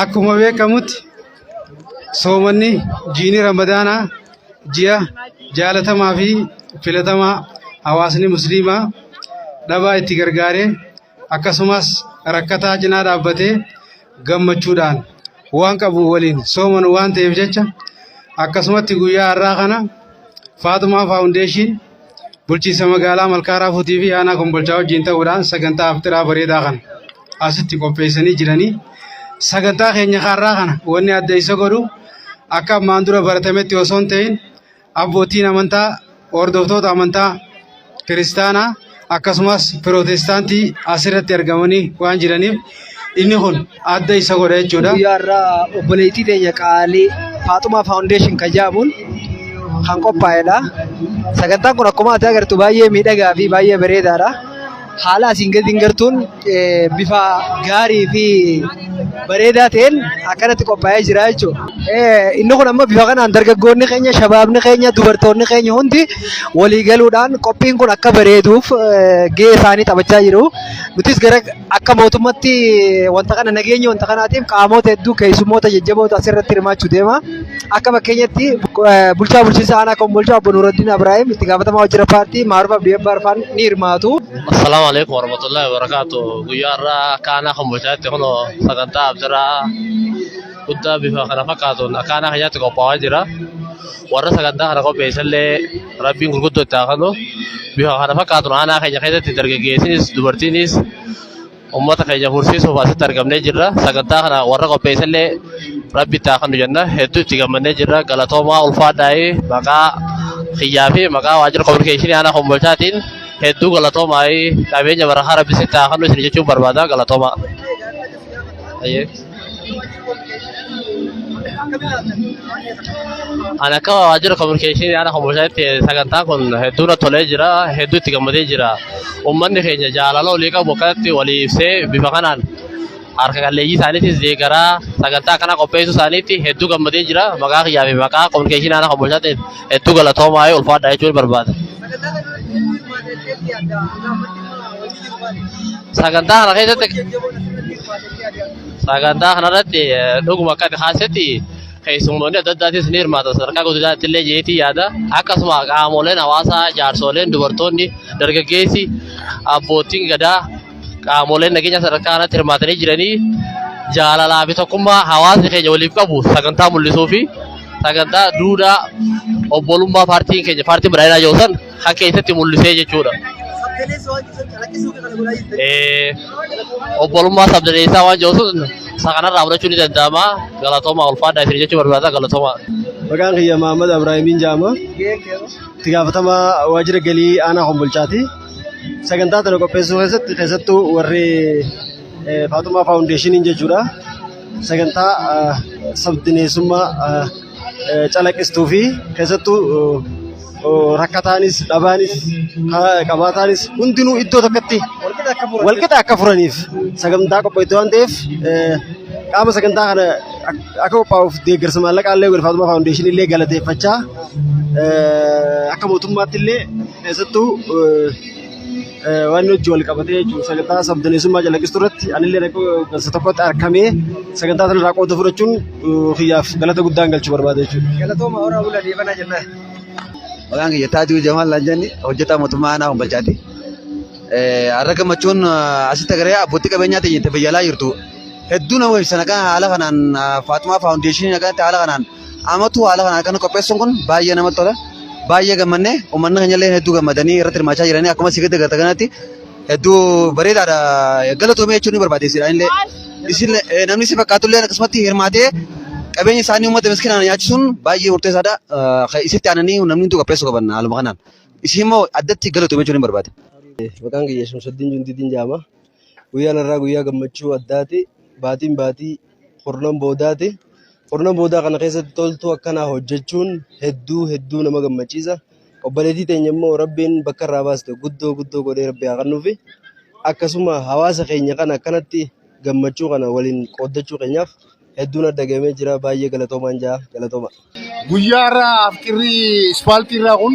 Akkuma beekamutti soomanni jiini Ramadaanaa ji'a jaalatamaa fi filatamaa hawaasni musliimaa dhabaa itti gargaaree akkasumas rakkataa cinaa dhaabbatee gammachuudhaan waan qabu waliin soomanu waan ta'eef jecha akkasumatti guyyaa har'aa kana Faaxumaa Faawundeeshin bulchiinsa magaalaa Malkaa Raafuutii fi aanaa Kombolchaa wajjin ta'uudhaan sagantaa afxiraa bareedaa kana asitti qopheessanii jiranii sagantaa keenya har'aa kana wanni adda isa godhu akka ammaan dura baratametti osoo hin ta'in abbootiin amantaa hordoftoota amantaa kiristaanaa akkasumas pirootestaantii asirratti argamanii waan jiraniif inni kun adda isa godha jechuudha. Guyyaa har'aa obboleettii teenya qaalii Faaxumaa Faawundeeshin kan jedhamuun kan qophaa'edha. Sagantaan kun akkuma ati agartu baay'ee miidhagaa fi baay'ee bareedaadha. Haala asiin gadiin gartuun bifa gaarii fi bareedaa ta'een akkanatti qophaa'ee jira jechuudha. Inni kun amma bifa kanaan dargaggoonni keenya, shabaabni keenya, dubartoonni keenya hundi walii galuudhaan qophiin kun akka bareeduuf gahee isaanii taphachaa jiru. Nutis gara akka mootummatti wanta kana nageenya wanta kanaatiif qaamota hedduu keessummoota jajjaboota asirratti hirmaachuu deema. Akka fakkeenyatti bulchaa bulchiinsa aanaa Kombolchaa obbo Nuuraddiin Abrahaim itti gaafatamaa waajjira paartii Maaruuf Abdii Abbaar faan ni hirmaatu. Assalaamu alaikum warahmatullahi wabarakatuh. Guyyaa har'aa akka aanaa Kombolchaatti kunoo sagantaa abdiraa guddaa bifa kana fakkaatuun akka aanaa keenyaatti qophaa'aa jira. Warra sagantaa kana qopheessallee rabbiin gurguddoo itti haa kennu. Bifa kana fakkaatuun aanaa keenya keessatti dargaggeessinis dubartiinis Uummata keenya fursiisuuf asitti argamnee jirra. Sagantaa kana warra qopheessellee rabbi itti haa kennu jenna. Hedduu itti gammannee jirra. Galatoomaa ulfaadhaa'ee maqaa kiyyaa fi maqaa waajjira kominikeeshinii aanaa Kombolchaatiin hedduu galatoomaa'ee qabeenya barakaa rabbi sitti haa kennu isin jechuun barbaada. Galatoomaa. Ayyee. Ani akka waajjira kominikeeshinii aanaa Kombolchaatti sagantaan kun hedduu natti tolee jira. Hedduu itti gammadee jira. Uummanni keenya jaalala walii qabu akkanatti walii ibsee bifa kanaan harka qalleeyyii isaaniitis deeggaraa sagantaa akkanaa qopheessuu isaaniitti hedduu gammadee jira. Maqaa kiyyaa fi maqaa kominikeeshinii aanaa Kombolchaatiin hedduu galatoomaa ulfaadhaa jechuun barbaada. Sagantaa kana keessatti sagantaa kanarratti dhuguma akka ati kaasetti keessummoonni adda addaatis ni hirmaatan sadarkaa godinaatti illee jeetii yaada. Akkasuma qaamoleen hawaasaa, jaarsooleen, dubartoonni, dargaggeessi, abbootiin gadaa qaamoleen nageenya sadarkaa kanatti hirmaatanii jiranii jaalalaa fi tokkummaa hawaasni keenya waliif qabu sagantaa mul'isuu fi sagantaa duudhaa obbolummaa paartiin keenya paartiin badhaadhinaa jiru san kan keessatti mul'isee jechuudha. Obbolummaa sabdaneessaa waan jiru sun isa kanarraa fudhachuun ni danda'ama. Galatoomaa ulfaadhaa isin jechuu barbaada galatoomaa. Maqaan kiyya Mahammad Abraahimiin jedhama. Itti gaafatamaa waajjira galii aanaa Kombolchaati. Sagantaa tana qopheessuu keessatti keessattuu warri Faaxumaa Faawundeeshiniin jechuudha. Sagantaa sabdaneessummaa calaqqistuu fi keessattuu rakkataanis dhabaanis qabaataanis hundinuu iddoo tokkotti walqixa akka furaniif sagantaa qopheessite waan ta'eef qaama sagantaa kana akka qophaa'uuf deeggarsa maallaqaa illee godhe Faaxumaa Faawundeeshinii illee galateeffachaa akka mootummaatti illee keessattuu waan hojii wal qabatee jechuun sagantaa sabdaneessummaa calaqqistuu irratti anillee hoggansa tokkotti argamee sagantaa sanarraa qooda fudhachuun kiyyaaf galata guddaan galchuu barbaada jechuudha. Galatooma horaa bulaa deebanaa jennaan. Maqaan kiyya Taajuu Jamaal naan jenni hojjetaa mootummaa aanaa Kombolchaati. Har'a gammachuun asitti agaree abbootii qabeenyaa teenya itti fayyalaa jirtu. Hedduu nama ibsa nagaa haala kanaan Faaxumaa Faawundeeshinii nagaatti haala kanaan amatu haala kanaan akkana qopheessuun kun baay'ee namatti tola. Baay'ee gammannee uummanni keenya illee hedduu gammadanii irratti hirmaachaa jiranii akkuma asii gadi agartan kanatti hedduu bareedaadha. Galatoomee jechuun ni barbaade isin illee. Isin namni si fakkaatu illee akkasumatti hirmaatee qabeenya isaanii uummata miskinaan nyaachisuun baay'ee murteessaadha. Isitti aananii namni hunduu qopheessuu qaban haaluma kanaan. Isin immoo addatti galatoomee jechuun ni barbaade. Maqaan kiyya Shamsuddin Jundiitiin jedhama. Guyyaan har'aa guyyaa gammachuu addaati. Baatiin baatii kurnan boodaati. Kurnan boodaa kana keessatti toltuu akkanaa hojjechuun hedduu hedduu nama gammachiisa. Obboleettii teenya immoo Rabbiin bakka irraa baaste guddoo guddoo godhee Rabbi haa kennuufi. Akkasuma hawaasa keenya kana akkanatti gammachuu kana waliin qooddachuu keenyaaf hedduun adda gahamee jira. Baay'ee galatoomaan jaa galatooma. Guyyaa har'aa afxirri ispaaltii irraa kun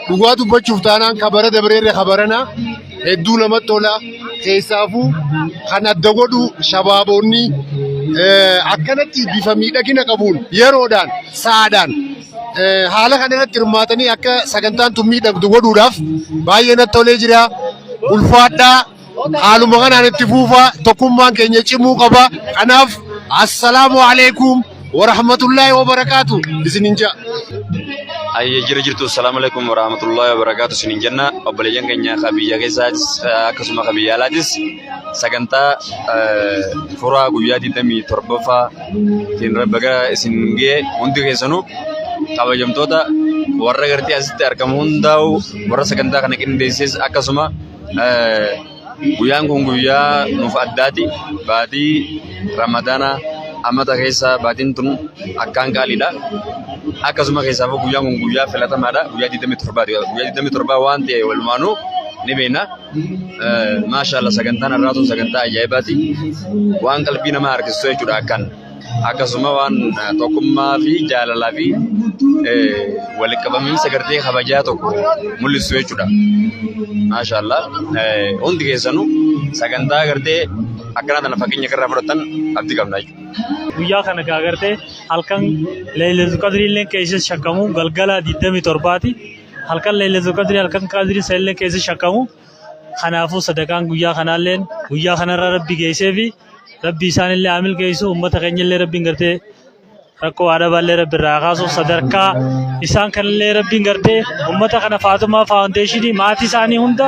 dhugaa dubbachuuf taanaan kabara dabreerra kabaranaa hedduu namatti tola. Keessaafuu kan adda godhu shabaaboonni Akkanatti bifa miidhagina qabuun yeroodhaan sa'aadhaan haala kana irratti hirmaatanii akka sagantaan tun miidhagdu godhuudhaaf baay'ee natti tolee jira. Ulfaadhaa haaluma kanaan itti fuufaa tokkummaan keenya cimuu qaba. Kanaaf assalaamu alaikum warahmatullaahi wabarakaatu isinin ja'a. Ayyee jira jirtu assalaamu alaikum warahmatullahi wabarakaatu isinin jenna obboleeyyan keenya ka biyya keessaatis akkasuma ka biyya alaatis sagantaa furaa guyyaa 27ffaa tiin baga isin ga'e hundi keessanuu kabajamtoota warra gartee asitti argamu hundaa'u warra sagantaa kana qindeesses akkasuma guyyaan kun guyyaa nuuf addaati baatii ramadaana amata keessa baatiin tun akkaan qaaliidha akkasuma keessaafuu guyyaan kun guyyaa filatamaadha guyyaa 27 guyyaa 27 waan ta'e walumaanuu ni beekna. Maashaallah sagantaan har'aa tun sagantaa ajaa'ibaati. Waan qalbii namaa harkisu jechuudha akkan. Akkasuma waan tokkummaa fi jaalalaa fi walitti qabamiinsa gartee kabajaa tokko mul'isu jechuudha. Maashaallah hundi keessanuu sagantaa gartee akkanaa tana fakkeenya irraa fudhattan abdii qabna jechuudha. Guyyaa kana gaa gartee halkan Leeylatul Qadrii illee keessa shakkamu galgala 27ti. Halkan Laylatul Qadrii halkan Qadrii sanillee keessa shakkamu. Kanaafuu sadaqaan guyyaa kanaalleen guyyaa kanarra Rabbi geessee fi Rabbi isaanillee haa milkeessu uummata keenyallee Rabbiin gartee rakkoo haadha baallee Rabbi irraa haa kaasu sadarkaa isaan kanallee Rabbiin gartee uummata kana Faatumaa Faawundeeshinii maatii isaanii hunda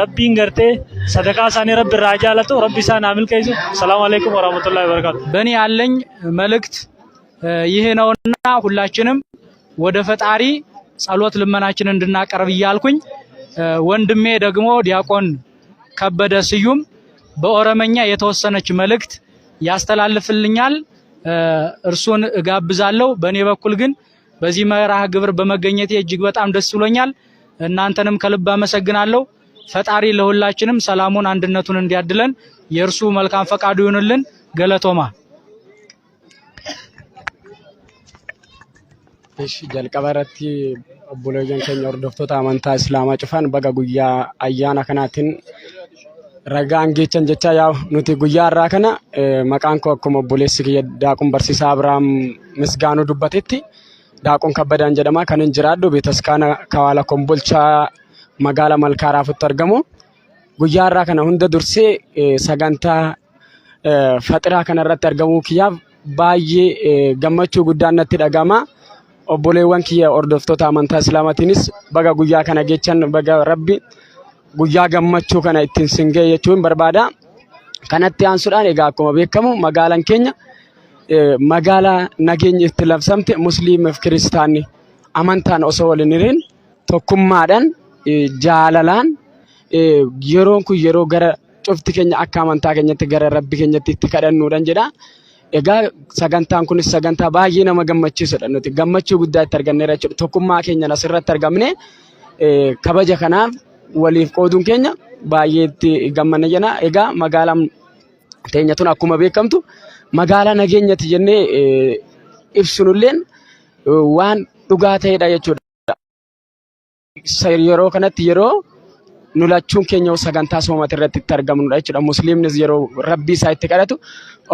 Rabbiin gartee sadaqaa isaanii Rabbi irraa haa jaalatu Rabbi isaan haa milkeessu. Salaamu alaikum warahmatullahi wabarakatuh. በእኔ ያለኝ መልእክት ይህ ነውና ሁላችንም ወደ ፈጣሪ ጸሎት ልመናችንን እንድናቀርብ እያልኩኝ ወንድሜ ደግሞ ዲያቆን ከበደ ስዩም በኦሮመኛ የተወሰነች መልእክት ያስተላልፍልኛል። እርሱን እጋብዛለሁ። በእኔ በኩል ግን በዚህ መርሃ ግብር በመገኘቴ እጅግ በጣም ደስ ብሎኛል። እናንተንም ከልብ አመሰግናለሁ። ፈጣሪ ለሁላችንም ሰላሙን አንድነቱን እንዲያድለን የእርሱ መልካም ፈቃዱ ይሁንልን። ገለቶማ Ishi jalqaba irratti obboleeyyan keenya hordoftoota amantaa Islaamaa cufaan baga guyyaa ayyaana kanaatiin ragaan geechan jecha yaa nuti guyyaa har'aa kana maqaan koo akkuma obboleessi kiyya Daaqun Barsiisaa Abrahaam Misgaanuu dubbatetti Daaqun Kabbadaan jedhama kan hin jiraadhu Betaskaana Kawaala Kombolchaa magaala Malkaa Raafutti argamu. Guyyaa har'aa kana hunda dursee sagantaa faxiraa kana irratti argamuu kiyyaaf baay'ee gammachuu guddaan natti dhaga'ama. Obboleewwan kiyya hordoftoota amantaa Islaamaatiinis baga guyyaa kana geechan baga Rabbi guyyaa gammachuu kana ittiin sin ga'e jechuun barbaada. Kanatti aansuudhaan egaa akkuma beekamu magaalaan keenya magaalaa nageenyi itti labsamte musliimaaf kiristaanni amantaan osoo wal hin hirin tokkummaadhaan jaalalaan yeroon kun yeroo gara cufti keenya akka amantaa keenyatti gara rabbi keenyatti itti kadhannuudhaan jedha. Egaa sagantaan kunis sagantaa baay'ee nama gammachiisudha. Nuti gammachuu guddaa itti arganneera jechuudha. Tokkummaa keenyan asirratti argamne kabaja kanaaf waliif qooduun keenya baay'ee itti gammanna jenna. Egaa magaalaan teenya tun akkuma beekamtu magaalaa nageenyati jennee ibsunulleen waan dhugaa ta'edha jechuudha. Yeroo kanatti yeroo nu lachuun keenya sagantaa soomata irratti itti argamnudha jechuudha. Musliimnis yeroo rabbii isaa itti kadhatu,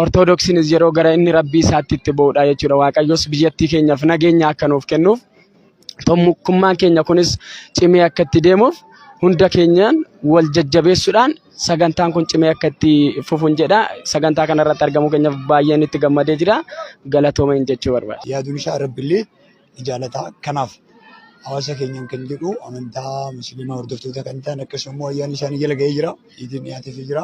Ortodoksiinis yeroo gara inni rabbii isaatti itti ba'udha jechuudha. Waaqayyos biyyattii keenyaaf nageenya akka nuuf kennuuf tokkummaan keenya kunis cimee akka itti deemuuf hunda keenyaan wal jajjabeessuudhaan sagantaan kun cimee akka itti fufuun jedha. Sagantaa kana irratti argamuu keenyaaf baay'een itti gammadee jira. Galatooma hin jechuu barbaada. Yaaduun isaa Rabbillee ni jaalata. Kanaaf hawaasa keenyaan kan jedhu amantaa musliimaa hordoftoota kan ta'an akkasuma immoo ayyaanni isaanii jala ga'ee jira. Iidiin dhiyaateefii jira.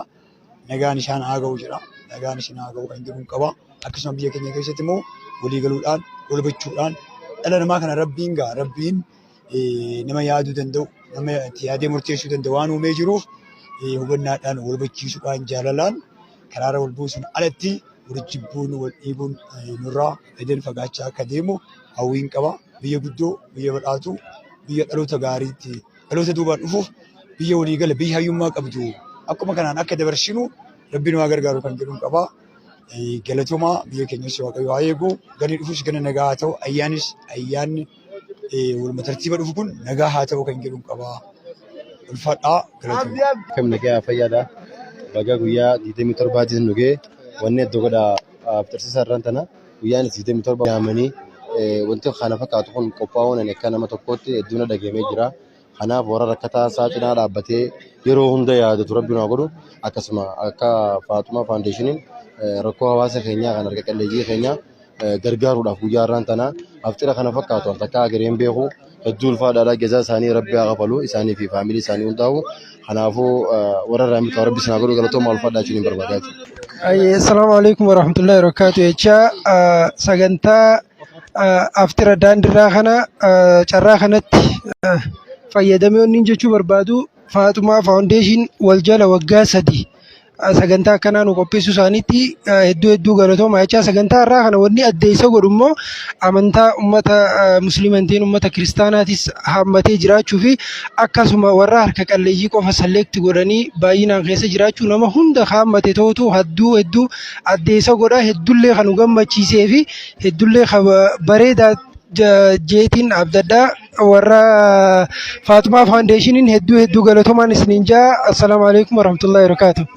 Nagaan isaan haa ga'u jedha. Nagaan isin haa ga'u kan jedhuun qaba. Akkasuma biyya keenya keessatti immoo walii galuudhaan, wal hubachuudhaan dhala namaa kana rabbiin ga'a. Rabbiin nama yaaduu danda'u, nama itti yaadee murteessuu danda'u waan uumee jiruuf hubannaadhaan, wal hubachiisuudhaan, jaalalaan karaarra wal buusuun alatti wal jibbuun, wal dhiibuun nurraa edan fagaachaa akka deemu hawwiin qaba. Biyya guddoo, biyya badhaatuu, biyya dhaloota gaariitti dhaloota duubaan dhufuuf biyya walii gala, biyya hayyummaa qabdu akkuma kanaan akka dabarsinu rabbi nu haa gargaaru kan jedhuun qaba. Galatoomaa biyya keenyas Waaqayyo haa eegu. Ganni dhufus gana nagaa haa ta'u. Ayyaanis ayyaanni waluma tartiiba dhufu kun nagaa haa ta'u kan jedhuun qaba. Ulfaadhaa galatoomaa. Akkam nagaa fayyaadha. Baga guyyaa 27 nu ga'e wanni adda godha afxirsiisa irraan tana guyyaan 27 yaamanii wanti kana fakkaatu kun qophaa'uun ani akka nama tokkootti hedduu na dhageemee jira. Kanaaf warra rakkataa isaa cinaa dhaabbatee yeroo hunda yaadatu rabbi nu haa godhu. Akkasuma akka Faaxumaa Faawundeeshiniin rakkoo hawaasa keenyaa kan harka qalleeyyii keenyaa gargaaruudhaaf guyyaa har'aan tana afxira kana fakkaatu al takkaa agaree hin beeku. Hedduu ulfaadhaadha jazaa isaanii rabbi haa kafalu isaanii fi faamilii isaanii hundaa'u. Kanaafuu warra irraa milkaa'u rabbi isin haa godhu galatoomaa ulfaadhaa jechuun hin barbaada jechuudha. Assalaamu alaikum warahmatullahi wabarakatuh jecha sagantaa aftira daandirraa kana carraa kanatti fayyadamee wanni jechuu barbaadu Faaxumaa Faawundeeshin wal jala waggaa 3 sagantaa akkanaa nu qopheessuu isaaniitti hedduu hedduu galatooma jechaa sagantaa irraa kana wanni adda isa godhu immoo amantaa ummata musliima hin ta'in ummata kiristaanaatis haammatee jiraachuu fi akkasuma warra harka qalleeyyii qofa select godhanii baay'inaan keessa jiraachuu nama hunda haammate ta'utu hedduu hedduu adda isa godha heddullee kan nu gammachiisee fi heddullee kan bareedaa jeetiin abdadhaa warra Faaxumaa Faawundeeshiniin hedduu hedduu galatoomaan isiniin jaa. Assalaamu alaikum warahmatullahi wabarakatuh.